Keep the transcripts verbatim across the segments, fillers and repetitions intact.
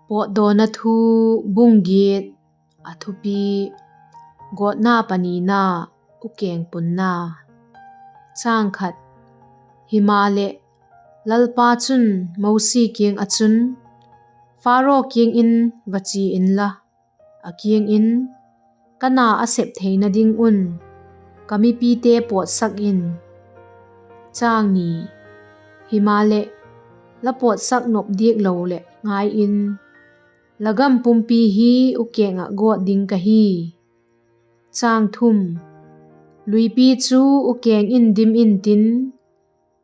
Pawtdawna Thu, bung giat. A thupi: Gawtna panina, u keng punna. Himaleh, Lalpa chun Mosi kiang ah chun, Pharaoh kiang in va chia inla, a kiang in, Ka na a sep theina ding un ka mipite pawtsak in. Himaleh, la pawtsak nop diak lo leh ngai in, la gam pumpi hi u keng ah gawt ding ka hi. Luipi chu u keng in dim intin,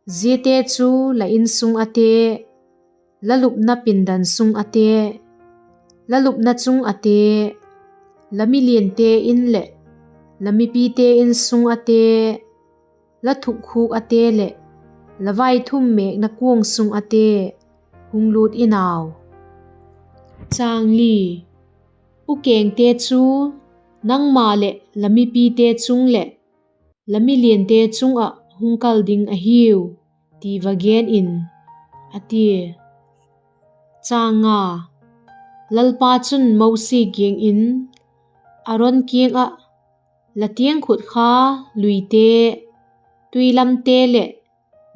ziate chu la insung ate, la lupna pindan sung ate, la lupna chung ate, la miliante in leh la mipite insung ate, la thukkhûk ate leh la vaithum mêkna kuang sung ate hung lût in au. U kengte chu nangma leh la mipite chung leh la miliante chung ah hung kal ding ahiu, ti va gen in, a tia. Lalpa chun Mosi kiang in, Aron kiang ah, La tiangkhut kha luite, tui lamte leh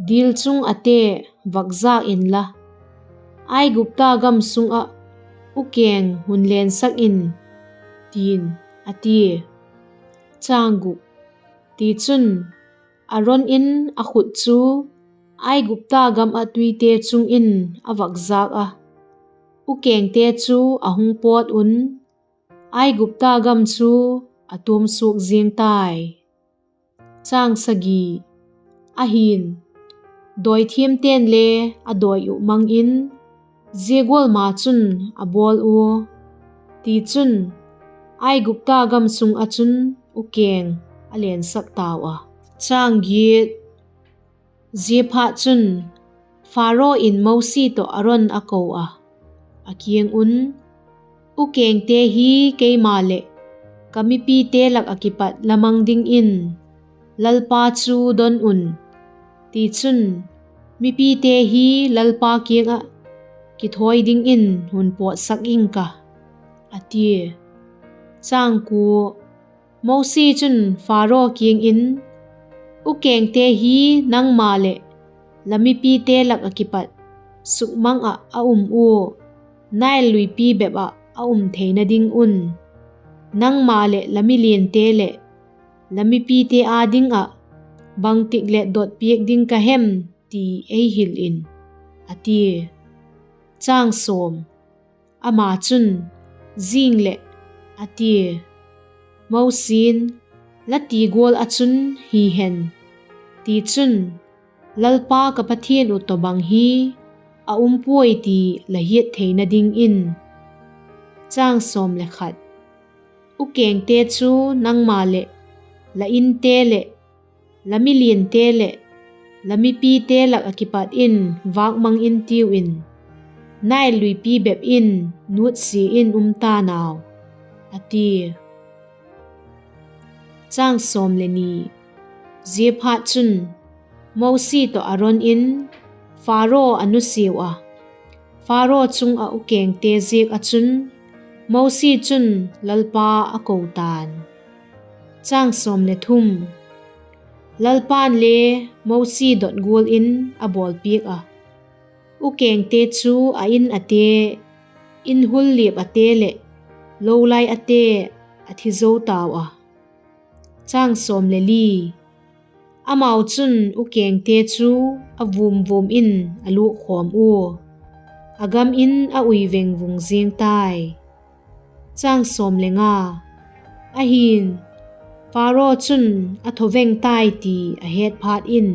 dil chung ate vak jâk inla, Aigupta gam sung ah u keng hun lensak in, ti'n, a tia. Tichun, Aron in a khut chu Aigupta gam ah tuite chung in a vak jâk a, u kengte chu a hung pawt un, Aigupta gam chu a tuam suak ziang tai. Ahi'n, dawithiamte'n le a dawi uh mang in, zia gual ma chun a bawl ua; tichun, Aigupta gam sung ah chun u keng a lensak tau a. Ziaphatchun, Pharaoh in Mosi tawh Aron a ko a, a kiang un, U kengte hi keima leh ka mipite lak ah kipat la mang dingin Lalpa chu don un; tichun, mipite hi Lalpa kiang ah kithawi dingin hun pawtsak ing ka, a tia. Mosi chun Pharaoh kiang in, U kengte hi nangma leh la mipite lak ah kipat sukmang ah a um ua, Nile luipi bep ah a um theina ding un, nangma leh la miliante leh la mipite â ding ah bangtik leh dot piak ding ka hem ti ei hil in, a tia. Ama chun, Zing leh, a tia. Mosi'n, La ti gual ah chun hi hen; tichun, Lalpa ka Pathian uh tawhbang hi a um puai ti la hiat theina dingin. U kengte chu nangma leh la inte leh la miliante leh la mipite lak ah kipat in vâk mang intiu in, Nile luipi bep in nutsia in um ta'n au, a tia. Ziaphatchun, Mosi tawh Aron in Pharaoh a nusiau a, Pharaoh chung ah u kengte ziak ah chun Mosi chun Lalpa a ko ta'n. Lalpa'n le Mosi dot gual in a bawlpiak ah, u kengte chu a in ate, in hul liap ate leh lou lai ate a thi zo tau a. Amau chun u kengte chu a vuam vuam in a luakkhawm ua, a gam in a ui veng vung ziang tai. Ahi'n, Pharaoh chun a tho veng tai ti a het phat in,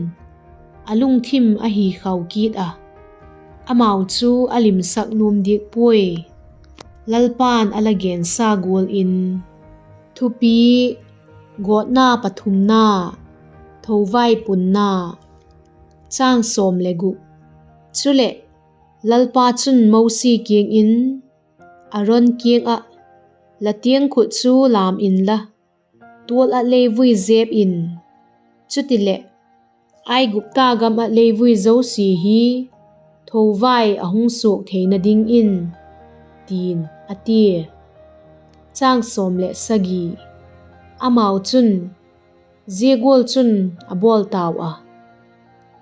a lungthim a hi khau kit a, amau chu a limsak nuam diak puai, Lalpa'n a la gensa gual in. Thupi: Gawtna pathumna, Thovai punna. Chuleh, Lalpa chun Mosi kiang in, Aron kiang ah, La tiangkhut chu lam inla, tual ah leivui zep in; chutileh, Aigupta gam ah leivui zosia hi thovai a hung suak theina dingin, tin a tia. Amau chun, Zia gual chun a bawl tau a: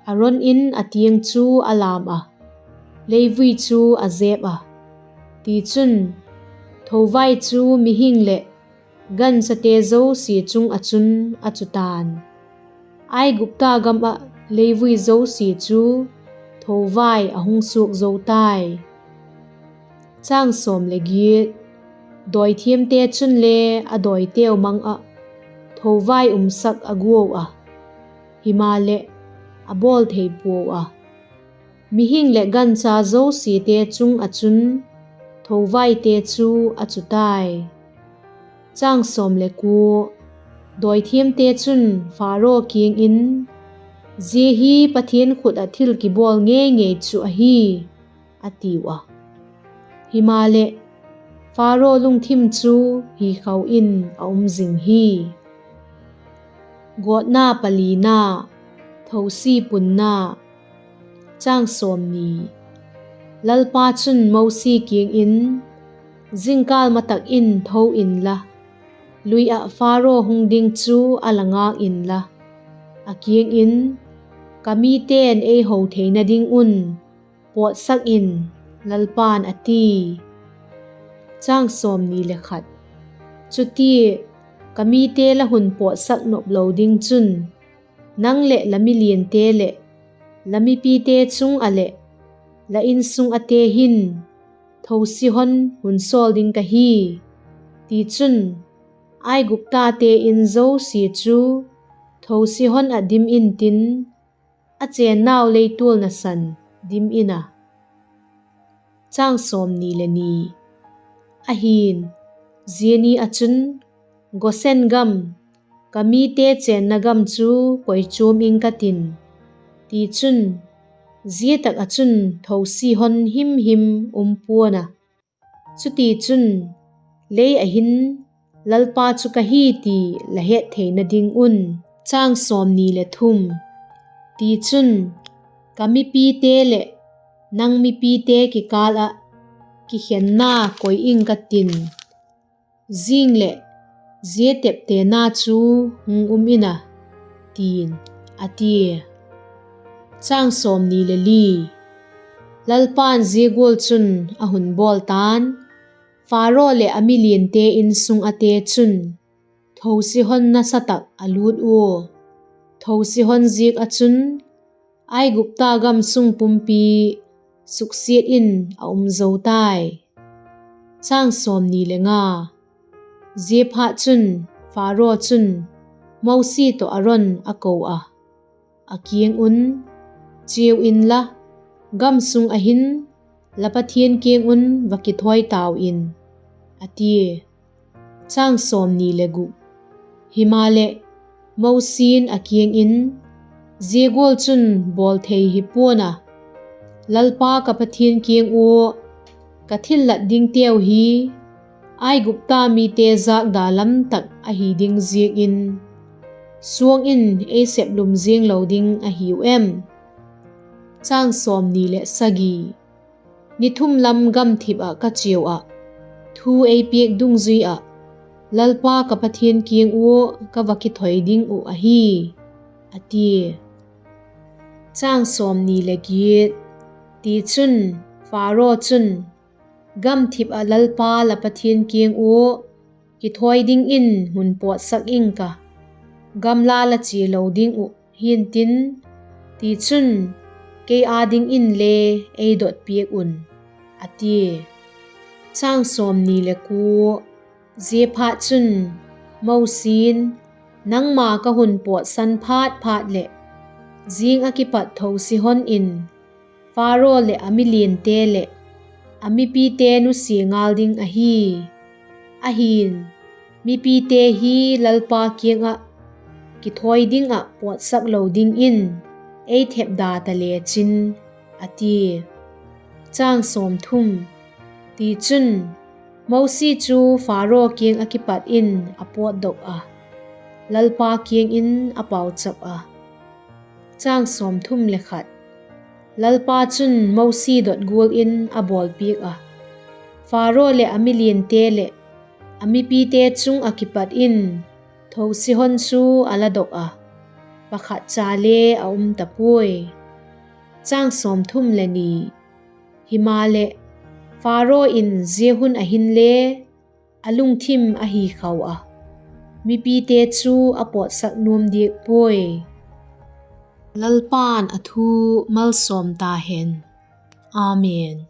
Aron in a tiang chu a lam ah, leivui chu a zêp a; tichun, thovai chu mihing leh ganchate zosia chung ah chun a chu ta'n; Aigupta gam ah leivui zosia chu thovai a hung suak zo tai. Dawithiamte chunle a dawiteu mang ah thovai umsak a guau a, himaleh, a bawl thei puau a; mihing leh gancha zosiate chung ah chun thovaite chu a chu tai. Dawithiamte chun Pharaoh kiang in, Zia hi Pathian khut ah thil kibawl ngeingei chu ahi, a tiu a. Himaleh, Pharaoh lungthim chu hi khau in a um zing hi. Gawtna palina. Thosi punna. Lalpa chun Mosi kiang in, Zingkâl ma tak in tho inla, lui ah Pharaoh hung ding chu a la ngâk inla, a kiang in, ‘Ka mite'n ei ho theina ding un pawtsak in,’ Lalpa'n a ti. Chutia ka mite la hun pawtsak nop lo ding chun, nang leh la miliante leh la mipite chung ah leh la insung ate hin thosi hon hun sawl ding ka hi; tichun, Aiguptate In zosia chu thosi hon ah dim intin, a chênnau leitual nasan dim in a. Ahi'n, zia ni ah chun Gosen gam, ka mite chênna gam chu koichuam ing ka tin; tichun, zia tak ah chun thosi hon himhim um pua'n a; chutichun, lei ah hin Lalpa chu ka hi ti la het theina ding un. Tichun, ka mipite leh nang mipite kikâl ah kikhenna koi ing ka tin, zing leh zia teptena chu hung um in a, ti'n, a tia. Lalpa'n zia gual chun a hun bawl ta'n; Pharaoh leh a miliante insung ate chun thosi hon nasa tak a lût ua, thosi hon ziak ah chun Aigupta gam sung pumpi suksiat in a um zo tai. Ziaphatchun, Pharaoh chun Mosi tawh Aron a ko a, a kiang un, Chiau inla, gam sung ah hin la Pathian kiang un va kithawi tau in, a tia. Himaleh, Mosi'n a kiang in, Zia gual chun bawl thei hi pua'n a, Lalpa ka Pathian kiang ua ka thillat dingteu hi Aigupta mite jâkda lam tak ahi ding ziakin, suang in ei seplum zianglo ding ahiu em? Ni thum lam gamthip ah ka chiau ah, thu ei piak dungzui ah Lalpa ka Pathian kiang ua ka va kithoi ding uh ahi, a tia. Tichun, Pharaoh chun, Gamthip ah Lalpa la Pathian kiang ua kithawi dingin hun pawtsak ing ka, gamla la chia lo ding uh hi'ntin; tichun, kei â dinginle ei dot piak un, a tia. Ziaphatchun, Mosi'n, Nangma ka hun pawtsan phat phat leh, zing ah kipat thosi hon in Pharaoh leh a miliante leh a mipite nusia ngal ding ahi; ahi'n, mipite hi Lalpa kiang ah kithawi ding ah pawtsak lo dingin ei thepda ta lechin, a tia. Tichun, Mosi chu Pharaoh kiang ah kipat in a pawtdok a, Lalpa kiang in a pauchap a. Lalpa chun Mosi dot gual in a bawlpiak a, Pharaoh leh a miliante leh a mipite chung ah kipat in thosi hon chu a la dok ah, pakhat cha le a um ta puai. Himaleh, Pharaoh in zia hun ah hinle a lungthim ahi khau ah, mipite chu a pawtsak nuam diak puai. Lalpa'n a thu malsawm ta hen. Amen.